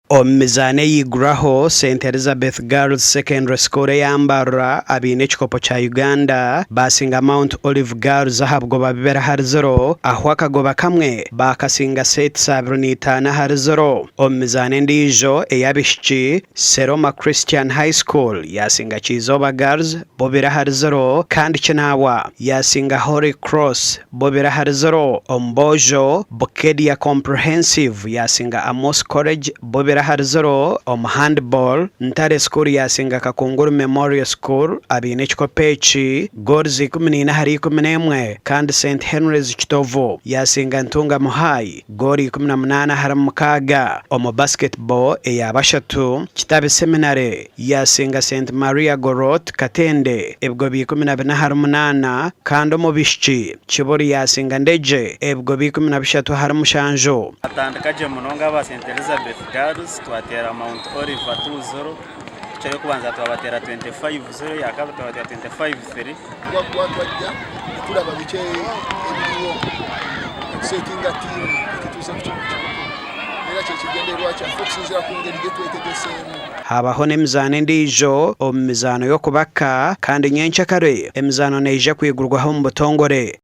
Omu mizaano eyaigurwaho, St Elizabeth Girls Secondary School eya Mbarara abaine ekikopo kya Uganda baasinga Mount Olive Girls aha bugoba bubiri ahari ziro ahu akagoba kamwe baakasinga sets 25-0. Omu mizaano endiijo ey'abaishiki, Seroma Christian High School yaasinga Kyizooba Girls 2-0 kandi Kinaawa yaasinga Holy Cross 2-0. Omu boojo, Bukedea Comprehensive yaasinga Amos College 2-0. Omu handball, Ntare School yaasinga Kakunguru Memorial School abaine ekikopo eki goals 14-11 kandi St Henry's Kitovu yaasinga Ntungamo High goolo 18-6. Omu basketball eya bashatu, Kitabi Seminary yaasinga St Maria Gorot Katende ebigoba 14-8 kandi omu baishiki, Kibuli yaasinga Ndegye ebigoba 13-7. Twatandika gye munonga aba St Elizabeth Girls twateera Mount Olive 2-0, pikya y'okubanza twabateera 25-0 eyakabiri twabateera 25-3. Twakuba twajja turaba biki ebiriho okusetinga tiimu etutuuse kukikopo era kyekigyendererwa kyaffe okusinziira ku ngeri gyetwetegeseemu. Habaho n'emizaano endiijo omu mizaano y'okubaka kandi nyenkyakare emizaano neija kwigurwaho omu butongore.